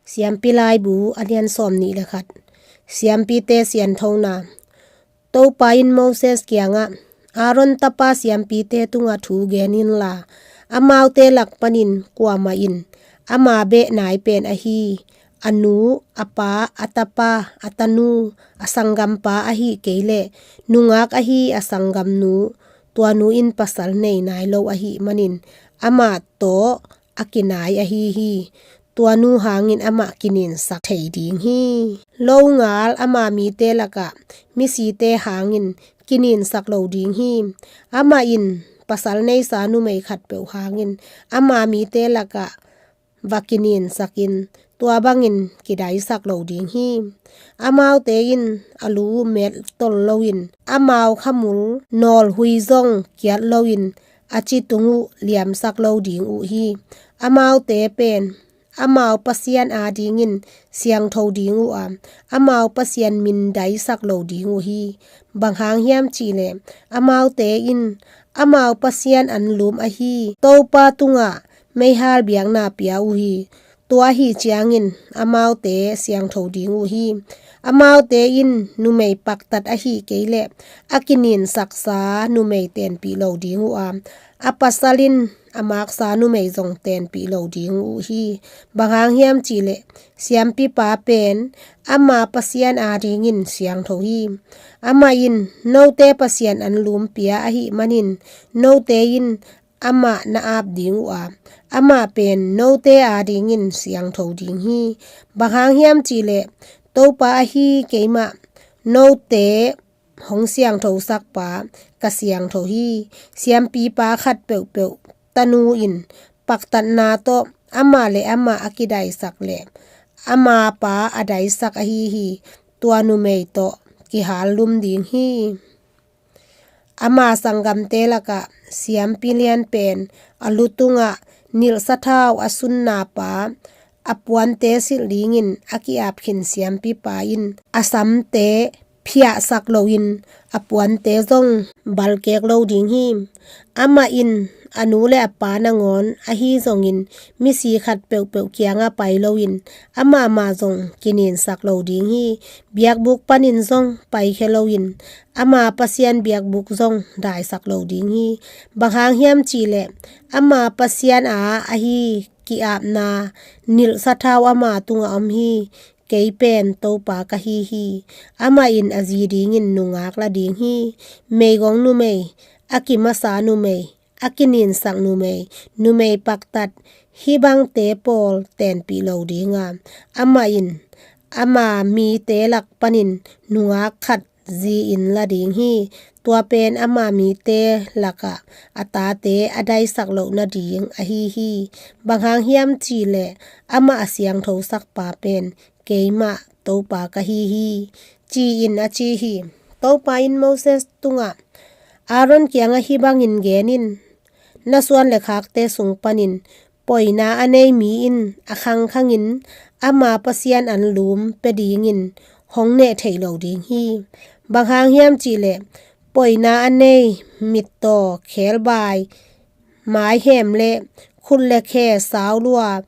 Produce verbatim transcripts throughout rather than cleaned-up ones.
Siampi Laibu a lian sawm nih le khat. Siampite sianthona. Topa in Moses kiangah, Aaron tapa siampite tungah thu gen inla, amaute lak panin kuamah in ama beh nai pen ahi, a nu, a pa, a tapa, a tanu, a sanggampa ahi kei leh nungak ahi a sanggamnu, tua nu in pasal nei nai lo ahi manin amah tawh a kinai ahi hi. Tua nu hangin amah kininsak thei ding hi. Longal ama mite lakah misite hangin kininsak lo ding hi. Amah in pasal neisa numei khatpeuh hangin ama mite lakah va kininsakin tua bangin kidaisak lo ding hi. Amaute in a lu met tol loin, amau khamul nawlhui zong kiat loin a ci tung uh liamsak lo ding uh hi. Amaute pen amau Pasian adingin siangtho ding uh a, amau Pasian min daisak lo ding uh hi. Bang hang hiam cihleh amaute in amau Pasian anlum ahi Topa tungah meihal biakna pia uh hi. Tua ahi ciangin amaute siangtho ding uh hi. Amaute in numei paktat ahi kei leh a kininsaksa numei tenpih lo ding uh a, a pasal in a maksa numei zong tenpih lo ding uh hi. Bang hang hiam cihleh siampipa pen ama Pasian adingin siangtho hi. Amah in note Pasian anlum pia ahi manin note in amah na ap ding uh a, amah pen note adingin siangtho ding hi. Bang hang hiam cihleh Topa ahi keimah note hong siangthosakpa ka siangtho hi. Siampipa khat peuhpeuh tanu in paktatna tawh amah le amah a kidaisak leh amapa a daisak ahi hi. Tua numei tawh kihal lum ding hi. Ama sanggamte lakah siampi lian pen a lu tungah nilh sathau a sunna pa, a puante silh dingin a ki-ap khin siampipa in a samte phiahsak loin a puante zong balkek lo ding hi. Amah in a nu le a pa nangawn ahi zongin misi khat peuhpeuh kiangah pai loin amah mah zong kininsak lo ding hi. Biakbuk panin zong paikhia loin ama Pasian biakbuk zong daisak lo ding hi. Bang hang hiam cihleh ama Pasian a ahi ki-apna nilh sathau ama tungah om hi. Kei pen Topa ka hi hi. Amah in a zi dingin nungak la ding hi. Meigong numei, a kimasa numei, a kininsak numei, numei paktat, hih bangte pawl tenpih lo ding a, amah in ama mite lak panin nungak khat zi-in la ding hi. Tua pen ama mite lakah a tate a daisak loh nading ahi hi. Bang hang hiam cihleh amah a siangthosakpa pen keimah Topa ka hi hi, ci-in a ci hi. Topa in Moses tungah, Aaron kiangah hih bangin gen in, na suan le khakte sung panin poina a nei mi in a khangkhangin ama Pasian anlum pia dingin hong neh thei lo ding hi. Bang hang hiam cihleh poina a nei mittaw, khebai, maihem le khut le khe saulua,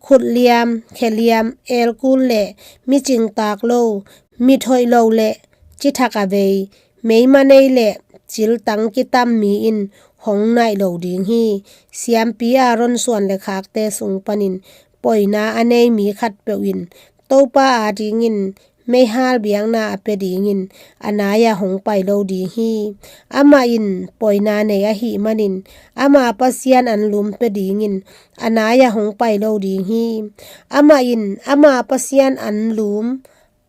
khut liam, khe liam, elkul le mi cingtak lo, mit hoih lo le cithak a vei, meima nei le ciltang kitam mi in hong naih lo ding hi. Siampi Aaron suan le khakte sung panin poina a nei mi khatpeuh in Topa adingin meihal biakna a pia dingin a nai-ah hong pai lo ding hi. Amah in poina nei ahi manin ama Pasian anlum pia dingin a nai-ah hong pai lo ding hi. Amah in ama Pasian anlum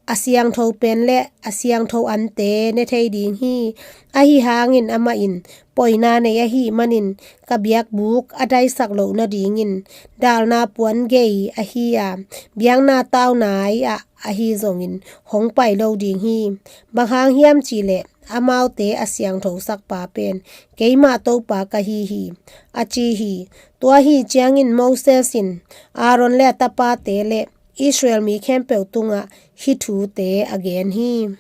a siangtho pen le a siangtho ante ne thei ding hi. Ahi hangin amah in poina nei ahi manin ka biakbuk a daisak loh nadingin dalna puan gei ahi a, biakna taunai ah ahi zongin hong pai lo ding hi. Bang hang hiam cihleh amaute a siangthosakpa pen keimah Topa ka hi hi, a ci hi. Tua ahi ciangin Moses in Aaron le a tapate le Israel mi khempeuh tungah hih thute a gen hi.